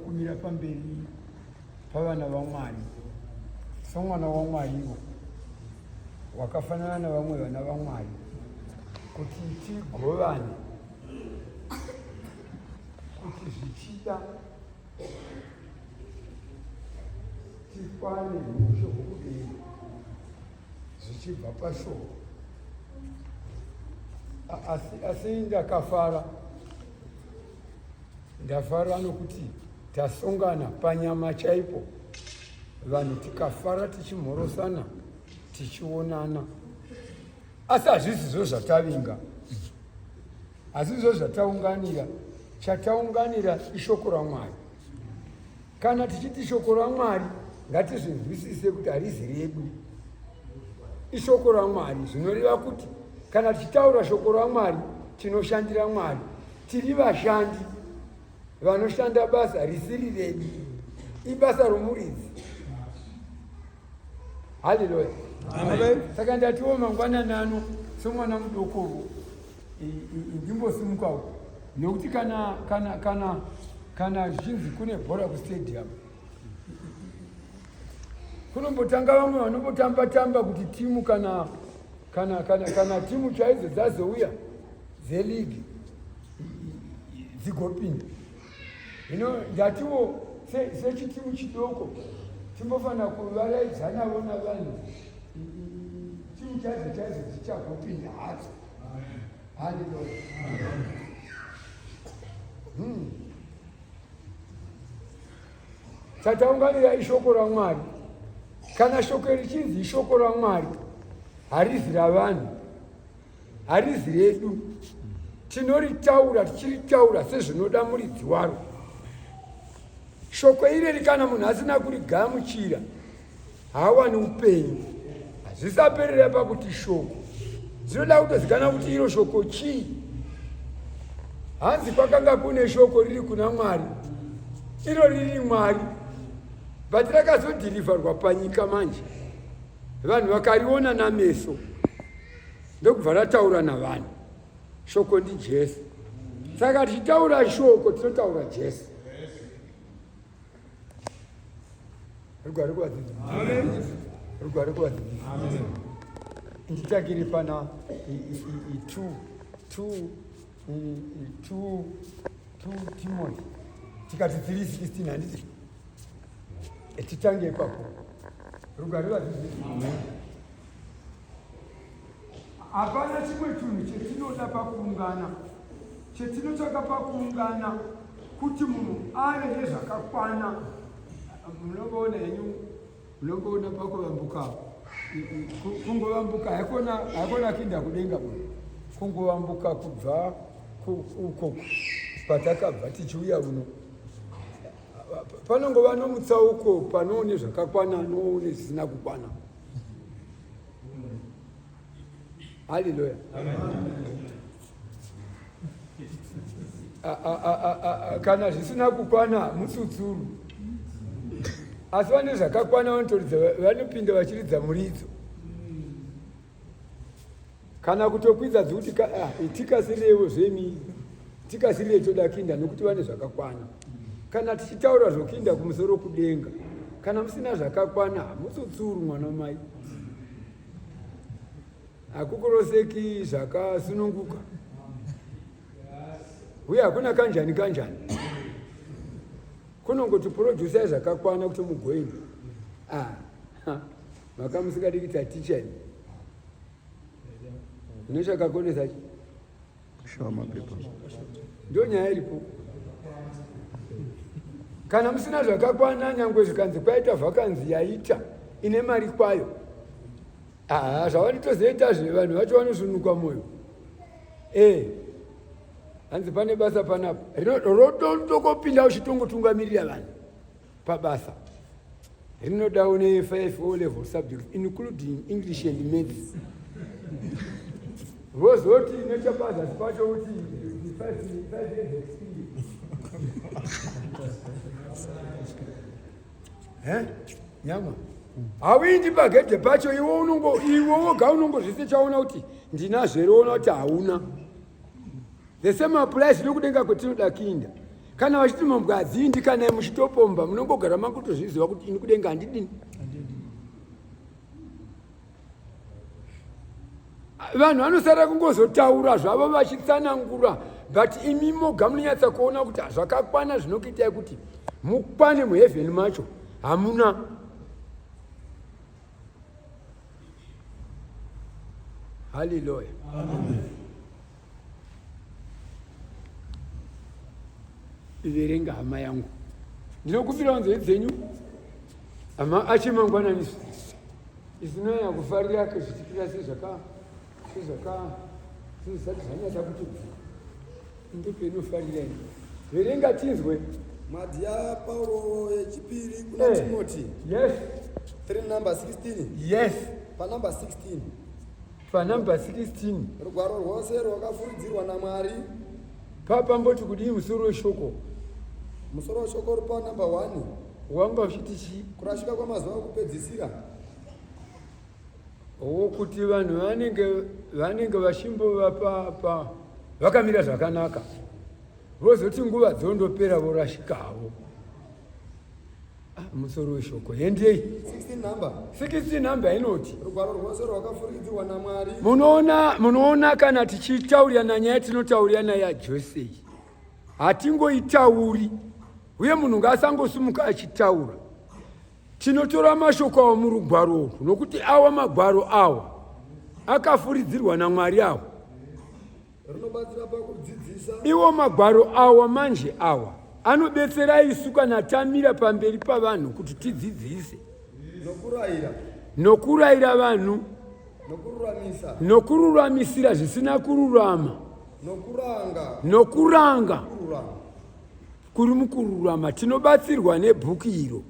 kumira pamberi pavana vaMwari somwana waMwariwo wakafanana navamwe vana vaMwari kuti tigovane kuti zvichida tikwane ushe hwokudenga zvichibva pashoko. Asi, asi ndakafara, ndafara nokuti tasongana panyama chaipo, vanhu tikafara tichimhorosana tichionana, asi hazvisizvo zvatavinga, hazvizvo zvataunganira. Chataunganira ishoko raMwari. Kana tichiti shoko raMwari, ngatizvinzwisise kuti harizi redu, ishoko raMwari. Zvinoreva kuti kana tichitaura shoko raMwari, tinoshandira Mwari. Tiri vashandi vanoshanda basa risiri redu, ibasa romuridzi. Haleluya! Saka ndatiwo mangwanani ano somwana mudokovo ndimbosimukawo nekuti kana kana kana kana zvichinzi kune bhora kustadium kunombotanga vamwe vanombotamba tamba kuti timu kana kana kana kana timu chaidzo dzazouya dzeligi dzigopinda. Hino ndatiwo sechitimu chidoko timbofanira kuvaraidzanavo navanhu timu chaidzo chaidzo dzichagopinda hadzo. Haleluya. Chataunganira ishoko raMwari. Kana shoko richinzi ishoko raMwari, harizi ravanhu, harizi redu. Tinoritaura tichiritaura sezvinoda muridzi waro. Shoko ireri kana munhu asina kurigamuchira haawani upenyu. Hazvisaperera pakuti shoko, zvinoda kutozikana kuti iro shoko chii. Hanzi kwakanga kune shoko riri kuna Mwari, iro riri Mwari, but rakazodhirivharwa panyika manje, vanhu vakariona nameso ndokubva rataura navanhu. Shoko ndiJesu. Saka tichitaura shoko tinotaura Jesu. Rugare kuvadzidzi. Rugare kuvadzidzi. Nditakiri pana 2 2 2 2 Timothy tikati 3:16 handiti? Titange ipapo. Rugare vadzidzi. Hapana chimwe chinhu chetinoda pakuungana, chetinotsvaka pakuungana kuti munhu ave nezvakakwana. Munomboona henyu, munomboona pakuvambuka, kungovambuka haikona, haikona kuinda kudenga kuno, kungovambuka kubva uko patakabva tichiuya uno panongova nomutsauko panoone zvakakwana noone zvisina kukwana. Haleluya. Kana zvisina kukwana mutsutsuru. Asi vane zvakakwana vanotoridza vanopinda vachiridza muridzo. Kana kutokwidza dzikuti ah, tikasirewo zvemi tikasirire toda kuinda nokuti vane zvakakwana. Kana tichitaura zvokuinda kumusoro kudenga, kana musina zvakakwana hamutsutsuru mwana mai. Hakukuroseki zvakasununguka uye hakuna kanjani kanjani kunongoti producer zvakakwana kuti mugoinda. Ah, makamusikadi kuita teacher inochakakonesa chi Kushawa mapepa. Ndio nyaya iripo. Kana musina zvakakwana nyangwe zvikanzi kwaita vakanzi yaita ine mari kwayo. Ah, zvavanitozoita zve vanhu vacho vanosvunuka moyo. Eh. Hanzi pane basa panapa. Rodotokopinda uchitongotungamirira vanhu pabasa. Rinoda une 5 O level subjects including English and Maths. Vozoti nechapazasi pacho kuti 5 years experience. Eh? Nyama. Hauindi pagedhe pacho iwe unongo iwe woga unongozvise chaona kuti ndinazvo here woona kuti hauna. The same applies nokudenga kwetinoda kuinda. Kana vachiti mhombwe hadzindi, kana muchitopomba munongogara makutozviziva kuti ini kudenga handidini. Vanhu vanosara kungozotaura zvavo vachitsanangura, but imi moga munonyatsa kuona kuti zvakakwana zvinokuitai kuti mukwane muhevheni macho hamuna. Haleluya. Amen. Verenga hama yangu, ndinokumbirawo nzeve dzenyu hama achimangwananiso isinonyanya kufarira kuzvitikira sezvaka sezvaka sezvisati zvanyatsa kuti bvu ndopainofarira ini. Verenga tinzwe. Mwadhi yaPauro yechipiri kuna eh, Timoti. Yes. 3 number 16. Yes. Pa number 16. Panumber 16. Rugwaro rwose rwakafuridzirwa naMwari. Papa mboti kudii musoro weshoko? Musoro weshoko uri panumber 1. Wanga uchiti chii? Kurashika kwamazuva okupedzisira. Wokuti vanhu vanenge vanenge vachimbova pa pa vakamira zvakanaka vozoti nguva dzondopera vorashikavo. Ah, musoro weshoko hendei 16 number 16 number inoti rugwaro rwose rwakafuridzirwa naMwari. Munoona, munoona kana tichitaurirana nyaya tinotaurirana yaJose iyi hatingoitauri, uye munhu ngaasangosimuka achitaura. Tinotora mashoko awa murugwaro urwu nokuti awa magwaro awa akafuridzirwa naMwari awa. Rinobatsira pakudzidzisa. Iwo magwaro awa manje awa anobetsera isu kana tamira pamberi pavanhu kuti tidzidzise. Nokurayira. Nokurayira vanhu. Nokururamisa. Nokururamisira zvisina kururama. Nokuranga. Nokuranga. Kururama. Kuri mukururama tinobatsirwa nebhuku iro.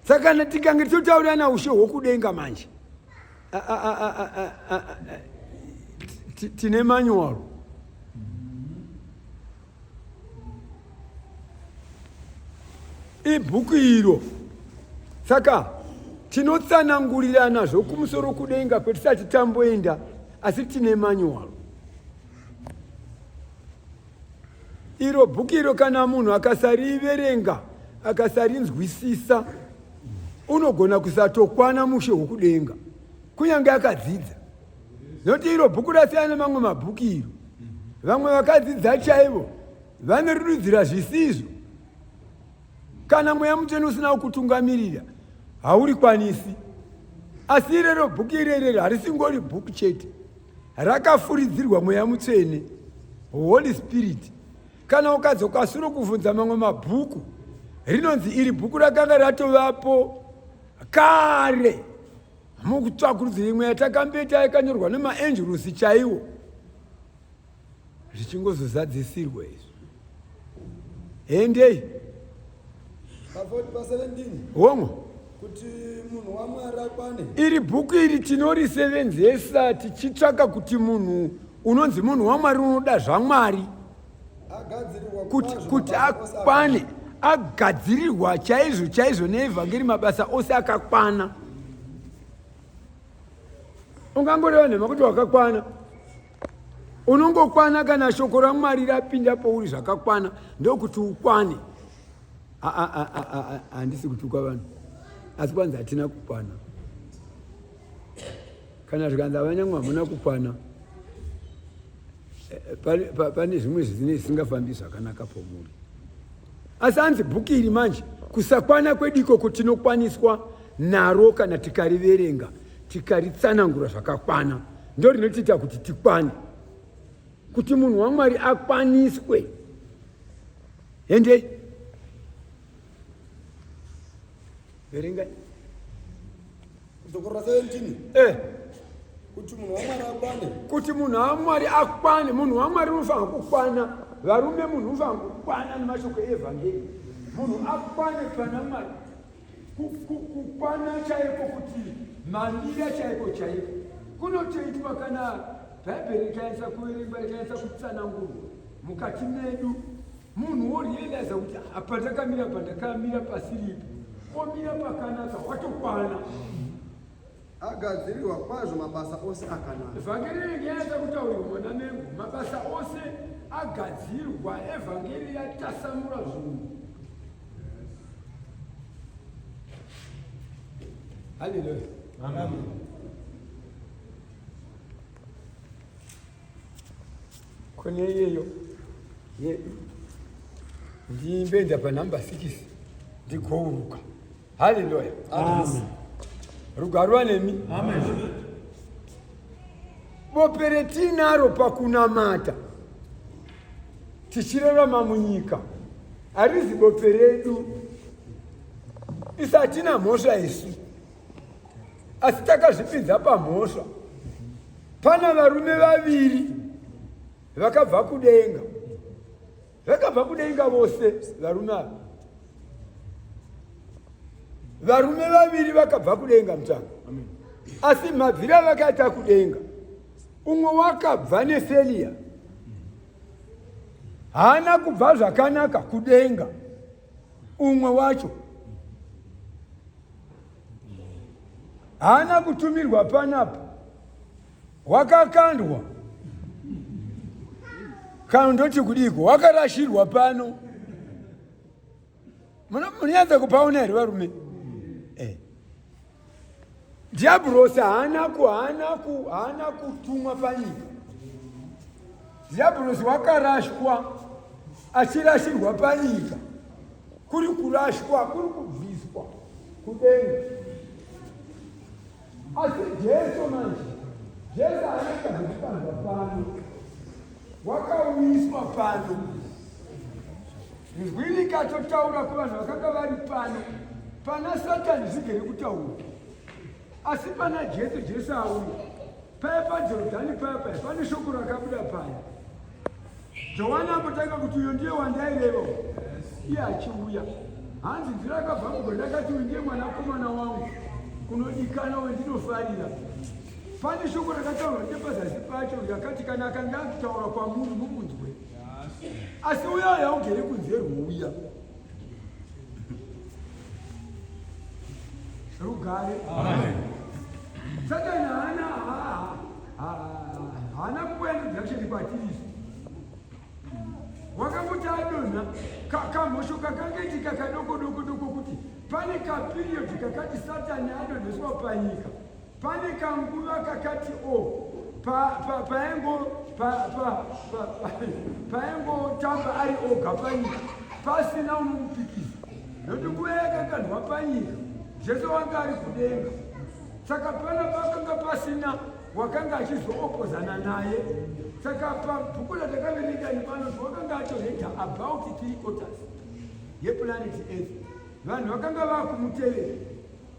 Saka kana tikange totaurirana ushe hwokudenga manje tine manual. Ibhuku iro. Saka tinotsanangurirana zvokumusoro kudenga kwetisati tamboenda, asi tine manual. Iro bhuku iro kana munhu akasariverenga akasarinzwisisa unogona kusatokwana mushe hwokudenga kunyange akadzidza, nokuti iro bhuku rasiyana nemamwe mabhuku iro. Vamwe vakadzidza chaivo vanoridudzira zvisizvo. Kana mweya mutsvene usina kukutungamirira haurikwanisi. Asi irero bhuku irerero harisingori bhuku chete, rakafuridzirwa mweya mutsvene, Holy Spirit. Kana ukadzoka sure kuvhunza mamwe mabhuku, rinonzi iri bhuku rakanga ratovapo kare mukutsvakurudzo imwe yatakamboita yakanyorwa nemaangelusi chaiwo, zvichingozozadzisirwa izvi. Hendei pa17. Hongu. Kuti munhu waMwari akwane. Iri bhuku iri tinorisevenzesa tichitsvaka kuti munhu unonzi munhu waMwari unoda zvaMwari kuti, kuti akwane, agadzirirwa chaizvo chaizvo neevhangeri, mabasa ose akakwana. Ungangoreva nhema kuti wakakwana? Unongokwana kana shoko raMwari rapinda pouri zvakakwana, ndokuti ukwane. Handisi kutuka vanhu, asi kwanzi hatina kukwana. Kana zvikanzi avanyangwe hamuna kukwana, pane zvimwe zvine zvisingafambi zvakanaka pomuri. Asi hanzi bhuku iri manje kusakwana kwedu ikoko tinokwaniswa naro kana tikariverenga tikaritsanangura zvakakwana, ndo rinotiita kuti tikwane, kuti munhu waMwari akwaniswe. Hendei verengai Dzokorora 17. Eh. Kuti munhu waMwari akwane. Kuti munhu waMwari akwane, munhu waMwari unofanira kukwana. Varume, munhu unofanira kukwana nemashoko eevhangeri. Munhu akwane pana Mwari. Kukwana chaiko kuti mamira chaiko chaiko kunotoitwa kana Bhaibheri rikanyatsa kuverengwa rikanyatsa kutsanangurwa mukati medu. Munhu worealiza kuti apa ndakamira pandakamira pasiripo, omira pakanaka, watokwana. Agadzirirwa kwazvo mabasa ose akanaka. Vhangeri rinenge yanyatsa kutaurirwa mwana mengu, mabasa ose Agadzirwa, evhangeri yatasamura zvinhu. Haleluya. Amen. Kune iyeyo yedu ndiimbe panhamba 6 ndigouruka. Haleluya. Amen. Rugarwa nemi. Amen. Bope retinaro pakunamata tichirarama munyika harizi bope redu, isu hatina mhosva isu, asi takazvipinza pamhosva. Pana varume vaviri vakabva kudenga, vakabva kudenga vose varume ava, varume vaviri vakabva kudenga mutanga, asi mabvira vakaita kudenga, umwe wakabva nefelia, haana kubva zvakanaka kudenga, umwe wacho haana kutumirwa panapa, wakakandwa kana ndoti kudiko, wakarashirwa pano. Munonyatsa kupaona here varume? Eh. Dhiabhurosi haana ku haana ku haana kutumwa panyika. Dhiabhurosi wakarashwa achirashirwa panyika, kuri kurashwa, kuri kubviswa kudenga. Asi Jesu manje, Jesu haana kuzokandwa pano, wakauyiswa pano. Inzwi rikatotaura kuvanhu vakanga vari pano, pana Satani zvigere kutaura, asi pana Jesu, Jesu auya paya paJorodhani paya paya pane shoko rakabuda paya. Johani ambotanga kuti uyo ndiye wandaireva, iye achiuya. Hanzi nzira akabva mugore ndakati uyu ndiye mwanakomana wangu unodikana wendinofarira. Pane shoko rakataurwa nepazasi pacho rakati kana akanga akutaura kwamuri mumunzwe. Asi uya yaugere kunze rwouya. Rugare. Amen. Satani haana haana kuuya nedirection kwatiri isu. Wakangoti adonha kamhosho kakangaitika kadoko doko doko kuti pane kaperiod kakati Satani adonheswa panyika. Pane kanguva kakati o paingotamba ari oga panyika pasina unomupikisa, nokuti nguva yakakandwa panyika Jesu wanga ari kudenga, saka pana pakanga pasina wakanga achizoopozana naye. Saka pabhuku ratakaverenga panoti wakanga atoreta about 3/4 yeplanet Earth, vanhu vakanga vakumutevera.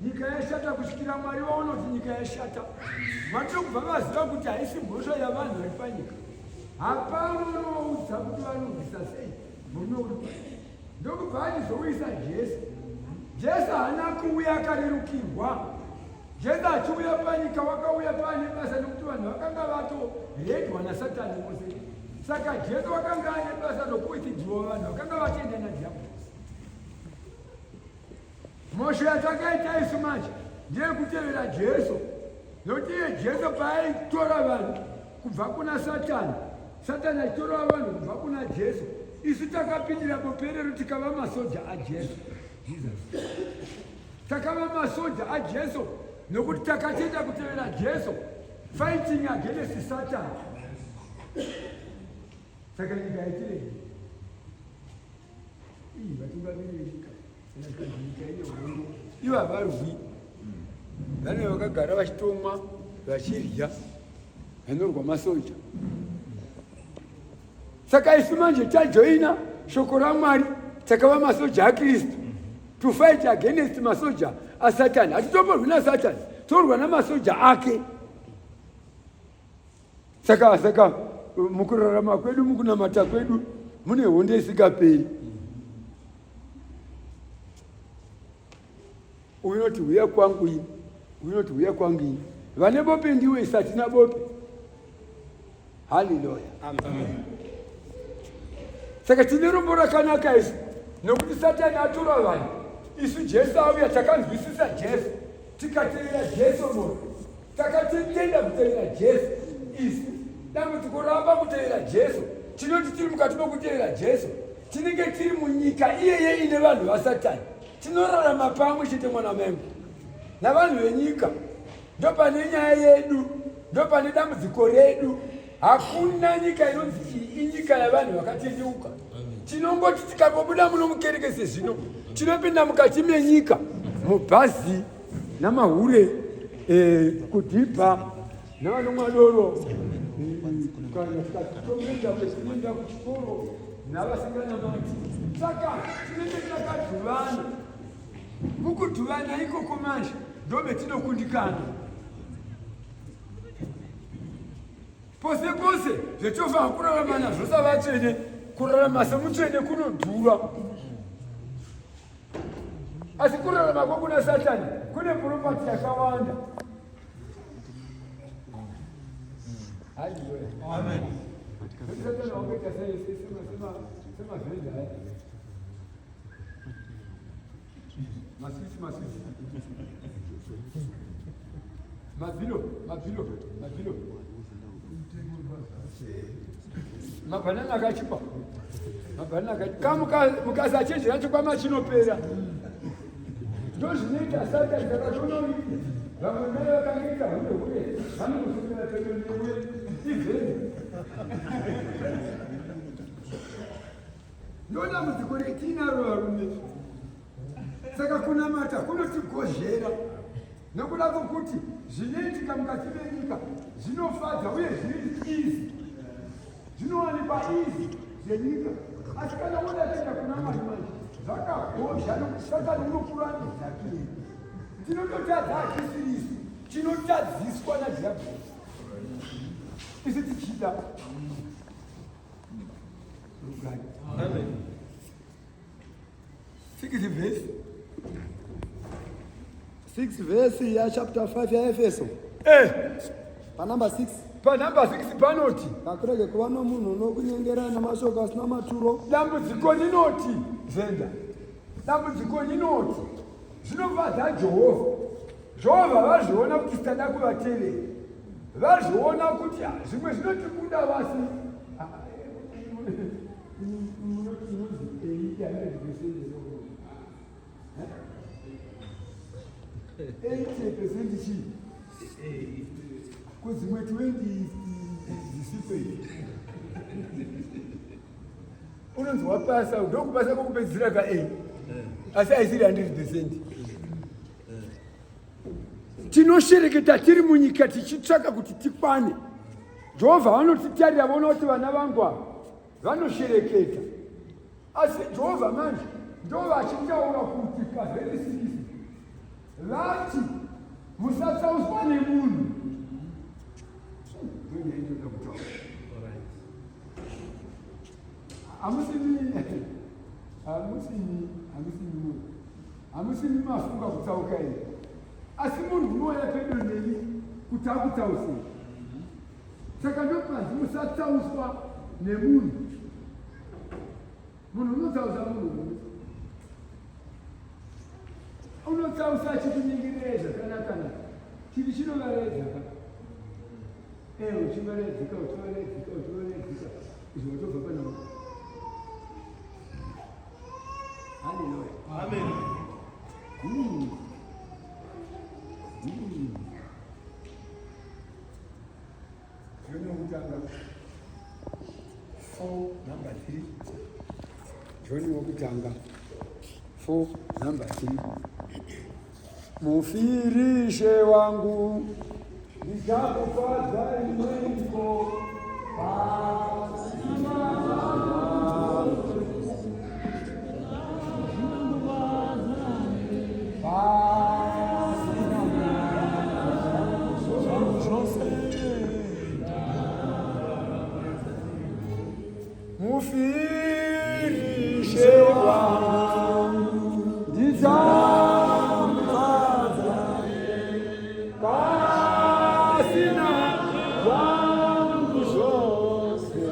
Nyika yashata kusvikira Mwari vaona kuti nyika yashata. Mwari ndokubva vaziva kuti haisi mhosva yavanhu vari panyika. Hapana unovaudza kuti vanorwisa sei murume uri panyika. Ndokubva achizouyisa Jesu. Jesu haana kuuya akarerukirwa. Jesu achiuya panyika wakauya paane basa nekuti vanhu vakanga vatoredwa naSatani vose. Saka Jesu wakanga ane basa rokuwitidhiwa vanhu vakanga vatenda nadhiabhorosi. Mhosho yatakaita isu manje ndeyekutevera Jesu, nokuti iye Jesu paaitora vanhu kubva kuna Satani, Satani achitora vanhu kubva kuna Jesu, isu takapindira boperero tikava masoja aJesu. Jesus. Takava masoja aJesu nokuti takatenda kutevera Jesu, fighting against Satan. Saka nyika haitiregi. Ii, vatungamiri venyika nyika ine hondo, ivo havarwi, vanenge vakagara vachitomwa vachirya, vanorwa masoja. Saka isu manje tajoina shoko raMwari, takava masoja aKristu to fight against masoja aSatani. Hatitomborwi naSatani, torwa namasoja ake. Saka saka mukurarama kwedu, mukunamata kwedu mune hondo isingaperi. Unoti huya kwangu ini, unoti huya kwangu ini. Vane bope ndiwe, isu hatina bope. Haleluya, amen. Saka tine rombo rakanaka isu, nokuti Satani atora vanhu, isu Jesu auya, takanzwisisa Jesu, tikatevera Jesu moyo. Takatenda kutevera Jesu isu. Dambudziko ramba kutevera Jesu. Tinoti tiri mukati mokutevera Jesu, tinenge tiri munyika iyeye ine vanhu vaSatani. Tinorarama pamwe chete mwana wamaingu navanhu venyika. Ndopane nyaya yedu, ndopane dambudziko redu. Hakuna nyika inonzi iyi inyika yavanhu vakatendeuka. Tinongoti tikangobuda muno mukereke sezvino, tinopinda mukati menyika, mubhazi namahure, eh, kudhibha navanomwa doro, kana tikatoenda kwetinoenda kuchikoro navasinganamati. Saka tinenge takadhuvana. Mukudhuvana ikoko manje ndometinokundikana. Pose pose zvetinofanira kurarama nazvo savatsvene, kurarama semutsvene kunodhura. Asi kurarama kwokuna Satani kune puropati yakawanda. Haleluya. Amen. Satani wangaita semavhenda aya. Masisi masisi. Mabhilo, mabhilo, mabhilo. Mabhanana akachipa. Mabhanana akachipa. Kamuka mukasachenjera chikwama chinopera. Ndozvinoita Satani saka tonoiti. Vamwe mai vakangoita hure hure vanongoswedera pedo newe ivheni. Ndodambudziko retinaro varume. Saka kunamata kunotigozhera nokuda kwokuti zvinoitika mukati menyika zvinofadza uye zviri easy, zvinowanikwa easy zvenyika. Asi kana woda kuenda kuna Mwari manje zvakagozha nokuti Satani unokurambidza kuenda. Tinototadza hatisirisu, tinotadziswa nadhiabhorosi isu tichida rugare. Amen. Sixth verse. Sixth verse ya chapter 5 ya Efeso. Eh. Pa number 6. Pa number 6 panoti. Ngakurege kuva nomunhu unokunyengerai namashoko asina maturo. Dambudziko rinoti zenda. Dambudziko rinoti zvinofadza Jehovha. Jehovha vazviona kuti sitada kuvatevera. Vazviona kuti ah, zvimwe zvinotibuda vasi ah, Percent chii kudzimwe 20 dzisipo unonzi wapasa ndokupasa kwokupedzisira ka a asi haisiri 100 percent. Tinoshereketa tiri munyika tichitsvaka kuti tikwane. Jehovha vanotitarira voona kuti vana vangu ava vanoshereketa. Asi Jehovha manje ndo vachitaura kuti pavhesi 6 vati musatsauswa nemunhu. Hamusimi hamusimi hamusimi munhu hamusimi mafunga kutsauka here? Asi munhu unouya pedo nemi kuti akutsausei. Saka ndopanzi musatsauswa nemunhu. Munhu unotsausa munhu uyu unotsausa achikunyengerirai zvakanaka-naka, chiri chinovaraidzaka eh, uchivaraidzika uchivaraidzika uchivaraidzika izvo watobva pana Haleluya. Amen. John wokutanga 4 number 3. John wokutanga 4 number 3. Mufirishe wangu ndichakufadza imweniko pasina Mufirishe wangu ndichamufadza pasina zvangu zvose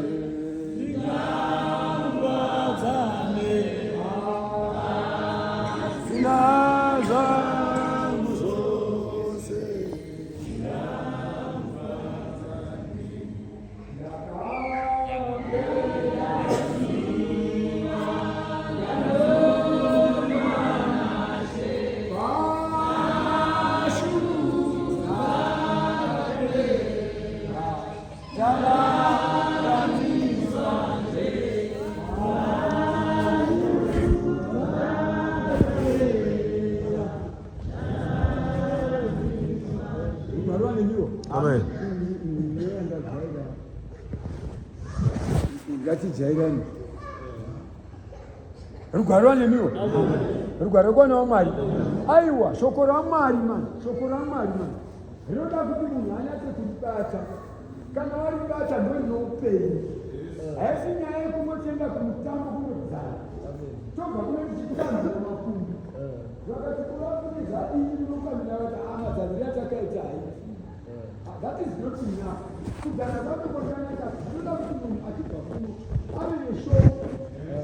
Sina zvangu zvose. Ngatijairani. Rugwaro rwanemiwo. Rugwaro kwana waMwari. Aiwa, shoko raMwari man, shoko raMwari man. Rinoda kuti munhu anyatse kuribata. Kana waribata ndorino upenyu. Haisi nyaya yekungotenda kumutambo kunodzana. Tobva kuno tichitambira makumbi. Vakati kuvafune zvadini munokamira vati amadzaniro atakaita haiti. That is not enough. Kugara kwako kwakanaka zvinoda kuti munhu achibva kuno ave neshoko.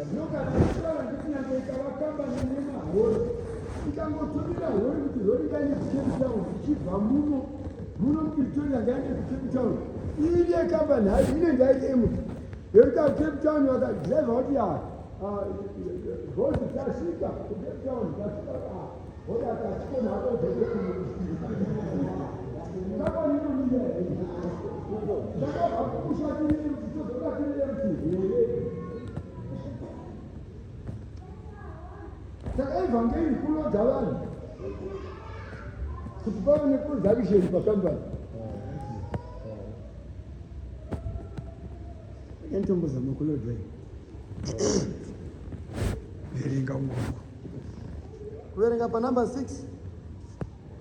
Zvino kana achitaura nditi nyange ikava kambani nemahori ikangotumira hori kuti rori ngaende kuCape Town ichibva muno muno muPretoria ngaende kuCape Town iri yekambani hayo inenge yaiti empty yoita kuCape Town vakadhiraivha kuti ya bosi tasvika kuCape Town tasvika hori akachikona akodzoke kuno kambani inomira here takabva kumusha tiri empty todzoka tiri empty here. Saka evhangeri kulodza vanhu kuti pave neproduction pakambani. Yantombozama kulodza iyi. Verenga ungongo. Kuverenga pa number 6.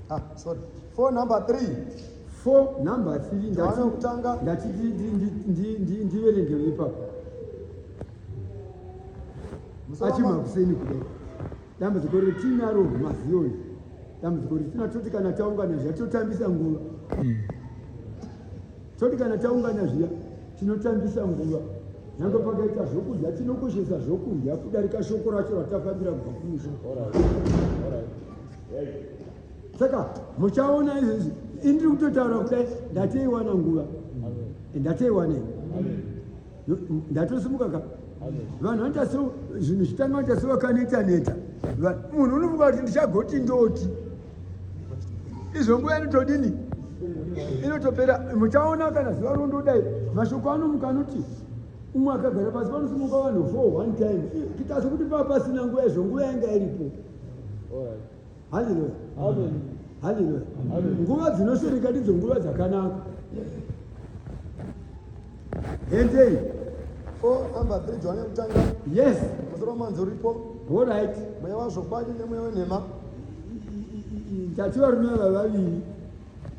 Ah, sorry. 4 number 3. 4 number 3. Johane wekutanga. Ndati ndiverengewe ipapo. Achima kuseni kudai. Dambudziko retinaro maziyo iri. Dambudziko retina toti kana taungana zviya totambisa nguva. Toti kana taungana zviya tinotambisa nguva. Nyange pakaita zvokudya tinokoshesa zvokudya kudarika shoko racho ratafambira kubva kumusha. Saka muchaona izvezvi ini ndiri kutotaura kudai ndateiwana nguva. Ndateiwana ini. Ndatosimuka ka. Vanhu vanoita so zvinhu zvitanga vanoita so vakaneta neta. Munhu unofunga kuti ndichagoti ndoti. Izvo nguva inotodini? Inotopera. Muchaona kana zuva rondodai mashoko anomuka anoti umwe akagara pasi panosimuka vanhu 4 one time. Kuita sekuti pava pasina nguva izvo nguva yanga iripo. Haleluya. Haleluya. Nguva dzinoshoreka ndidzo nguva dzakanaka. Hendei. 4 number 3 Johane yekutanga. Yes. Musoro manzi uripo. All right. Mweya wazvokwadi nemweya wenhema. Ndati varume ava vaviri.